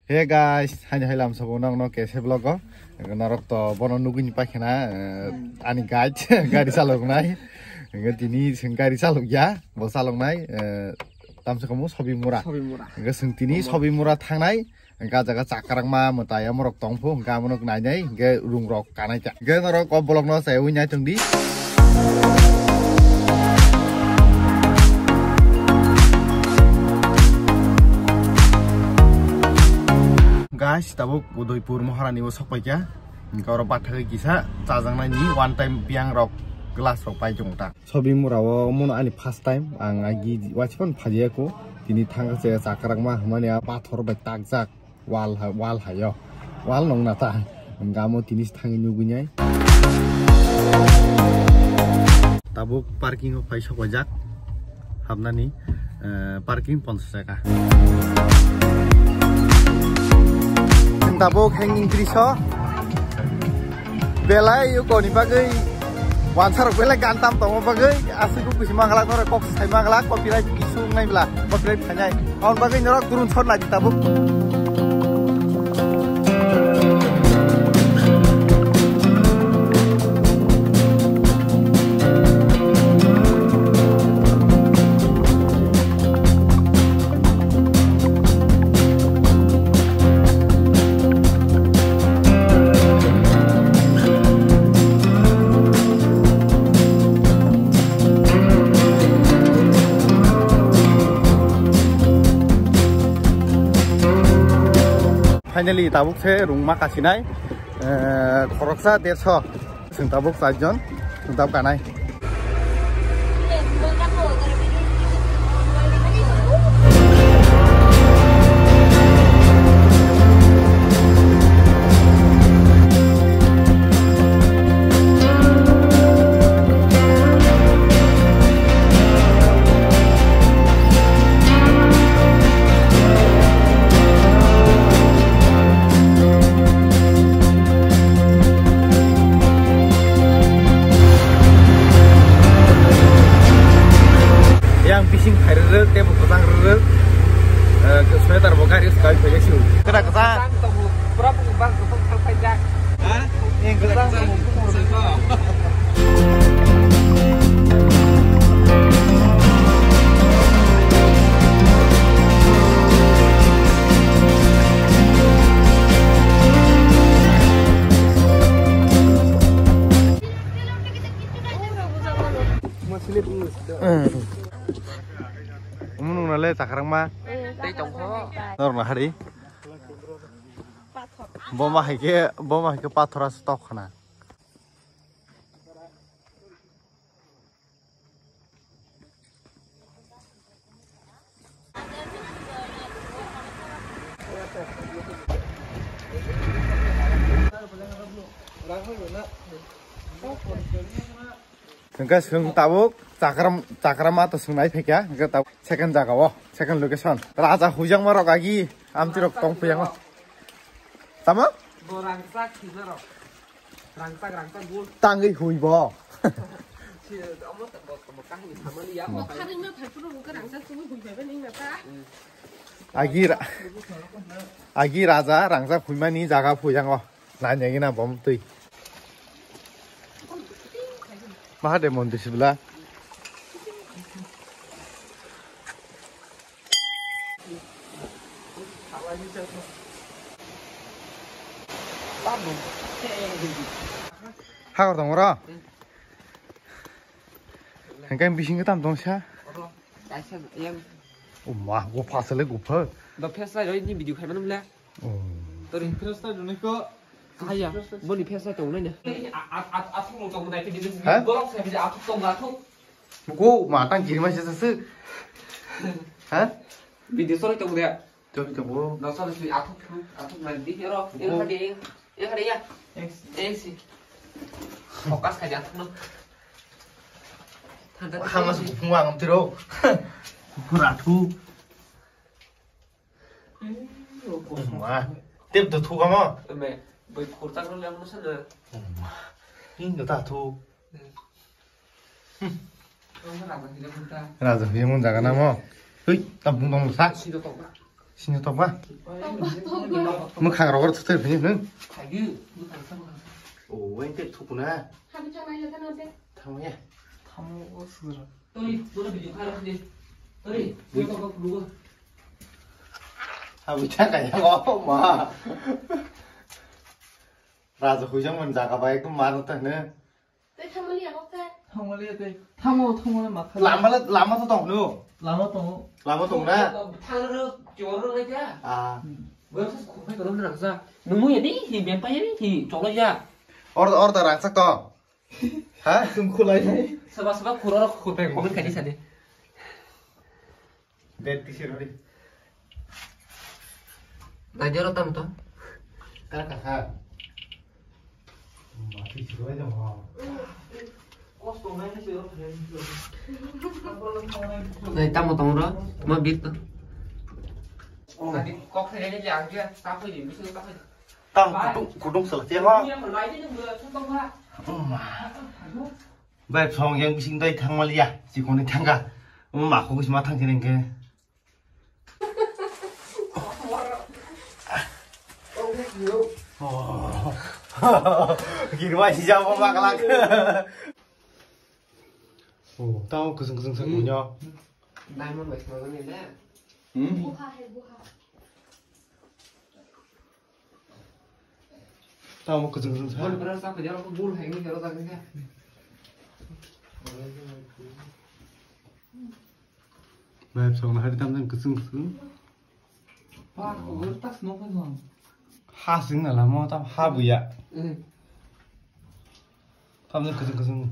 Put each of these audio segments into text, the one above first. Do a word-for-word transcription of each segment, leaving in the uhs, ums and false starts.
Hey guys, haini hai lam sabo nang no kese vlog o. Norok to bono nugui ni pakhena, eh, ani guide, gari chalok nai. Hingke tini seng gari chalok ya, bo chalok nai, eh, tamsa kamu Sobimura. Sobimura. Hingke seng tini Sobimura thangnai, hingke ah jaga chakrakma mwtai amorok tongphu, hingke amono nainai, hingke rung rok kanai ta. Hingke norok o vlog no chayui nai tongdi. Guys, tabuk Udaipur Maharani o sokpaikha. Hingke oro bathai kisa chajaknai ni one time biyang rok glass rok pai tongo ta. Sobimura o omono ani first time ang agi waisipano phajiya ko. Tini thangkhe chakrakma hwnmani a pathor bai takjak. Wall ha, wall hayo. Wall nong na ta. Hingke amo tini se thangwi nugui nai. Tabuk parking o phai sokojak. Hapnani, eh, parking ponchas taka. Tabuk hanging bridge o. Belai yuko ni bagwi, wansarok belai gan tam tongma bagwi, aswk busi manglak, norok kok sai manglak, copyright issue wngnai bla, copyright phainai. Aboni bagwi norok durun sor lai di tabuk. Finally, tabuk se rungma kasinai, eh, khoroksa derso. Chwng tabuk charjon, chwng tabuk kanai. Yang bising phai rwrwk, tei bo kwchang rwrwk. Eh, sweater bo gari swkang phai siu. Kwchang kwchang. Kwchang tongo, pura bwswk bang kwchang thang phai jak. Ha? Yang kwchang tongo. Omo nung nale chakrangma. Tei tongkho. Norok na hari. Boma hai khe, boma hai khe pathor aswk tok khna. Hingke chwng tabuk chakram, chakrama to chwng nai phaikha, hingke tabuk second jaga o, second location. Raja huijangma rok agi amtwi rok tong phuyango. Tamo? Bo rangchak thwima rok. Rangchak, rangchak bul. Tangwi hui bo. Si, omo to bo, bo kahini samani ya, bo kahini. Agi ra-, agi raja rangchak phuimani jaga phuyango. Nanya gina bom twi. Mahadev mondir sibla. Hakor tong oro. Hingke bisingo tam tong sa. Kaisa yang. O ma, go phasale go pha. Do phesai roi ni video khai manu le. Oh. Tori phesai roi ko. Kaya, boni phesai tong nai na. Athuk tong nai video. Ha? Borok sai video athuk tong athuk. Go ma tang kiri ma se se. Ha? Video sori tong dia. Tong tong go. Do sori sui athuk athuk nai di ro. Go. Yang hade yang hade ya. Thanks. Thanks. Focus khai athuk no. Hama su phung ang tiro. Pura thu. Ma. Tep do thu kamo. Me bai khurtak ro lem no sana. Ma. Ning do ta thu. Raja hiya mun jaga namo. Hui, tam phung tong sa. Si do tong. Sini tokma. Mwkhang rogor thutai phini hwn. O, weng te thukuna. Thamaya. Abi thang kaya mo ma. Raja huijang man jaga bai ekdom mano ta hne. Tei thamali ya kok ta. Thamali ya tei. Thamo, thamo na makha. Lama la, lama to tong no. Lama tongo. Lama tong na. Thang ro, chor ro ga ja. Ah. Gua sa khu phai ko na sa. Numu ya ni hi bempa ya ni hi cholo ya. Or, or da rangsak to. Ha? Sum khulai nai. Saba saba khuro ro khu phai ko kan kani sa de. Date tisi rori. Dai jaro tam to. Kar ka kha. Mati siroi jong ha. Dai tamo tong ro. Ma bir to. Tadi kok sini ni yang dia. Tapo ni, mesti tapo ni. Tam kutung, kutung salah siapa? Bai, song yang bising dai thang malia, si koni thangka. Ma ko ma thang sini ke. Oh. Girwa si jabo maklak. Oh, tao kusung kusung sa kunyo. Diamond bai thang ni da. Hmm? Buha hai buha. Tamo kwchwng kwchwng sa. Bol bra sa phajar ko bul hai ni hero tak ni. Bai song hari tam tam kwchwng kwchwng. Pa ko tak no ko no. Ha sing na lamo tam ha buya. Hmm. Tam tam kwchwng kwchwng.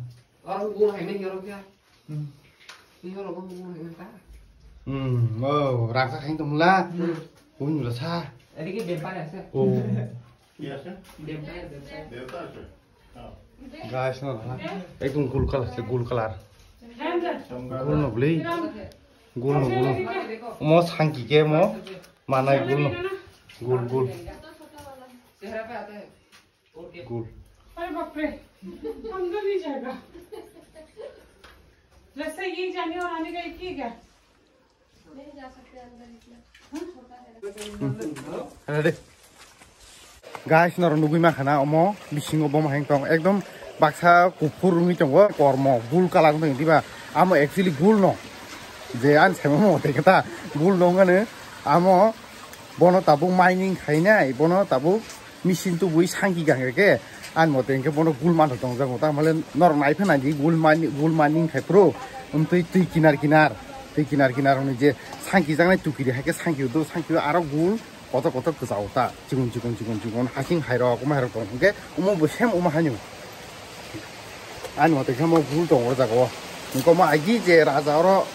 Aro bul hai ni hero kya. Hmm. Ni hero ko bul hai ni ta. Hmm. Oh, raksa khain to mula. Hmm. Bul mula sa. Adi ki bepar ase. Oh. Ki ase? Bepar, bepar. Bepar ase. Oh. Guys, no, ha? Ekdom gul color se, gul color. Gul no bli. Gul no, gul no. Mo sangki ke mo. Manai gul no. Gul, gul. Gul. अरे बाप रे, अंदर नहीं जाएगा। जैसे ये जाने और आने का एक ही क्या? Ready? Guys, norok nugui mankha na omo bisingo boma hai tong ekdom baksa kuphur wngwi tongo kormo gul kalar wngwi diba amo actually gul no je ani saimamo tei khe ta gul no wngkha amo bono tabuk mining khainai bono tabuk machine tubui sangki gang reke, ani mote hingke bono gul mantha tongjago, tamole norok naiphai naidi gul mani, gul mani wngkha phuru, twi, twi kinar kinar, twi kinar kinar hwnwi je sangki jaknai tukiri hai khe sangki do, sangki o aro gul kotor kotor kwchao ta, chikon chikon chikon chikon hasing hai rok, omo hai rok tong hwnkhe, omo bo same omo haino. Ani motoi khe mo gul tongo o jaga o. Nokoma agi je raja oro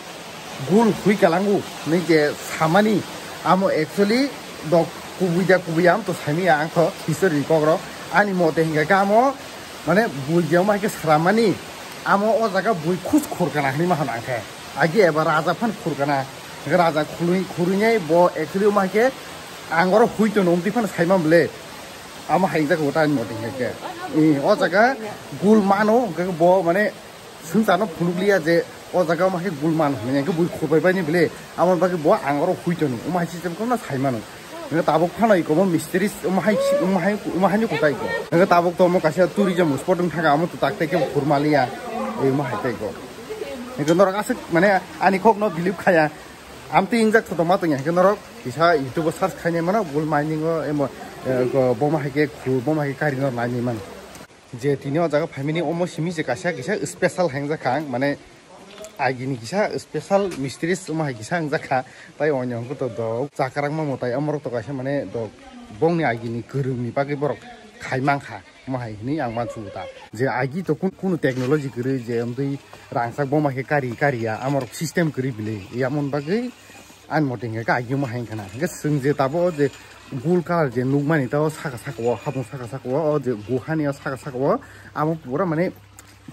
gul hui kalangu hinui je samani amo actually dok kubui da kubui ya, ang to saimanya, ang to history ni kok rok. Ani mote hingka khe amo mane bui je omo hai khe sramani amo o jaga bui khus khur kana hinui ma hwn ang khe. Agi eba raja phan khur kana. Hingke raja khului, khurui nai bo actually omo hai khe ang oro hui tono, omtwi phano sai man bole. Amo hai jak bo ta ani mote hingke. I, o jaga gul mano, hingke bo mane swngcharno phunuk liya je o jaga omo hai gul mano hinui, hingke bui khurbai bai ni bole. Amo bagwi bo ang oro hui tono, omo hai system kono sai mano. Hingke tabuk phano iko bo mistiri omo hai si, omo hai, omo hai ni kutai ko. Hingke tabuk to omo kaisa tourism spot wng thaka, amo to tak tei khe khur ma liya. Omo hai tei ko. Hingke norok aswk mane ani kok no believe khaya. Amtwi ingjak thoto ma tongya hingke norok kisa YouTube o search khainai mano, gul mining o emo, eh, go, boma hai khe khu, boma hai khe kari no nainai mano. Je tini o jaga phaimani omo simi je kaisa kisa special hangjak kha ang, mane agini kisa special mistiri omo hai kisa hangjak kha, tai onyo hwnkhe to do chakrang ma mwtai omorok to kaisa mane do bongni agini kwrwngni bagwi borok khai mankha. Omo hai hinui ang mansugo ta. Je agi to kun-, kunu technology kwrwi je amtwi rangchak boma khe kari kari ya, amorok system kwrwi bile. Yamon bagwi ani mote hingkha khe agi omo hai wngkhana. Hingkhe chwng je tabuk o je gul colour je nukmani ta o saka saka o, hapung saka saka o, o je guhani o saka saka o, abo pura mane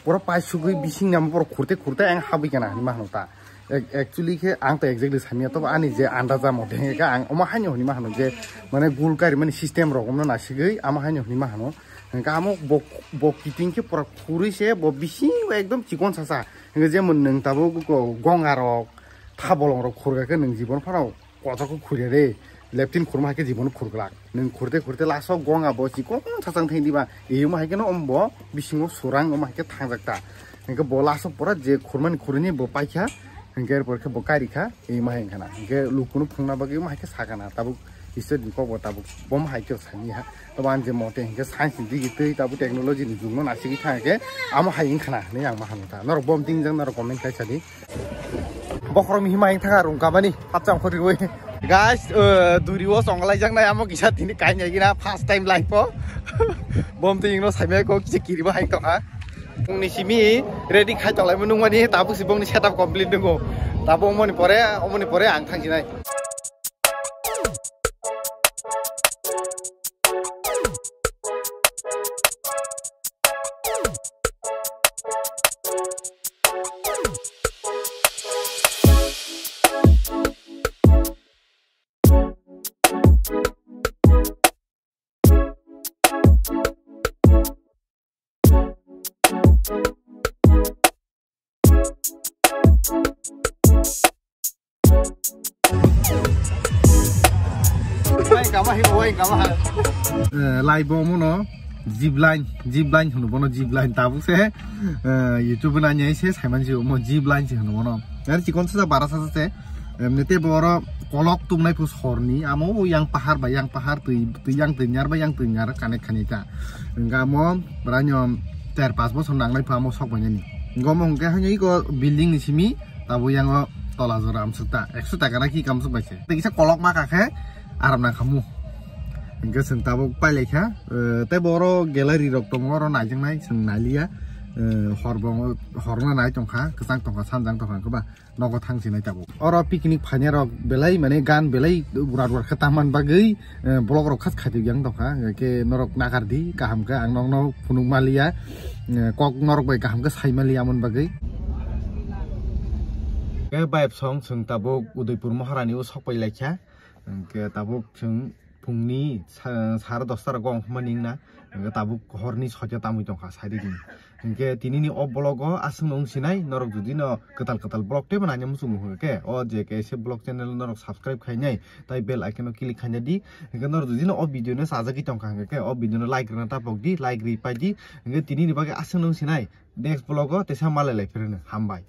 pura paisugwi bisingni amo borok khurte khurte ang habwi kana hinui ma hwnwi ta. Ac-, actually khe ang to exactly samya, tobo ani je andaja mote hingkha khe ang omo haino hinui ma hwnwi je mane gul karimani system rok omno nasigwi amo haino hinui ma hwnwi. Hingke amo bo, bo kiting khe pura khurui se, bo bisingo ekdom chikon sasa. Hingke jemon nwng tabuk go-, gonga rok, thabolong rok khurga khe nwng jibon phano Kothok kho khurya re, leptin khurma hai khe jibono khurglak. Nwng khurte khurte last o gong abo chikon sachang thang diba. Eyoma hai khe no ombo bisingo surang, omo hai khe thangjak ta. Hingke bo last o pura je khurmani khuruni bo paikha. Hingke er por khe bo kairikha, eyoma hai wngkhana. Hingke lukuno phungna bagwi omo hai khe sakana. Tabuk Isor ni kok bo tabuk bom hai khe sani ha. Tabo ang je mote hingke science ni digi twi tabuk technology ni jugno nasigwi thang khe amo hai wngkhana hinwi ang ma hano ta. Norok bom tingjak norok comment khai sadi. Bokhorok mihima hing thang rung kamani hapchang khori oi. Guys, uh, duri o chonglai jak nai amo kisa tini kai nai gina first time life o. Bom twi ingno saimai ko kisa kiriba hai tongha. Pungni simi ready khai tolai mo nungmani tabuk si bongni setup complete nungo. Tabuk omoni pore, omoni pore ang thang sinai. Oi, kama hi, oi, kama ha. Eh, lai bo mo no zip line, zip line hunu bono zip line tabuk se, eh, YouTube na nyai se saiman si mo zip line si hunu bono. Yar chikon sa bara sa se, em, nete boro kolok tung nai phu sorni, amo yang pahar ba yang pahar twi, twi yang twi nyar ba yang twi nyar connect khani ta. Enga mo bra nyo ter pas bosor nang nai phu amo sok ba nyani. Enga mo hingke hanyo iko building ni simi, Tabuk yango tola jora amsuk ta, ekso taka na ki kamsuk bai se. Tei kisa kolok ma kakhe aram nang khamu. Hingke chwng tabuk pailai kha, eh, tei boro gallery rok tongo, oro naijaknai chwng nailiya. Eh, hor bo, hor no nai tongkha, kwchang tongkha, sanjang tongkha, hwnkhe ba nogo thang sinai tabuk. Oro picnic phainai rok belai mane gan belai gura gura khe tamani bagwi, eh, vlog rok khas khaitwi yang tongkha, hingke norok nakardi, kaham khe ang nokno phunuk maliya, eh, kok norok bai kaham khe sai maliya amoni bagwi. Khe bayap song chwng tabuk Udaipur Maharani o sok pai laikha, hingke tabuk chwng phungni sa-, sare dosta rogo ongkhorma ningna, hingke tabuk horni soita tamwi tongkha saidigi. Hingke tinini o vlog o aswk no wng sinai, norok jodi no kwtal kwtal vlog teibo naina muchungo hwnkhe, o J K S F vlog channel norok subscribe khainai, tai bell icon o click khaina di. Hingke norok jodi no o video no chajagwi tongkha hwnkhe, o video no like rwna tapok di, like rwi pai di. Hingke tinini bagwi aswk no wng sinai, next vlog o teisa malai lai phirino. Hambai.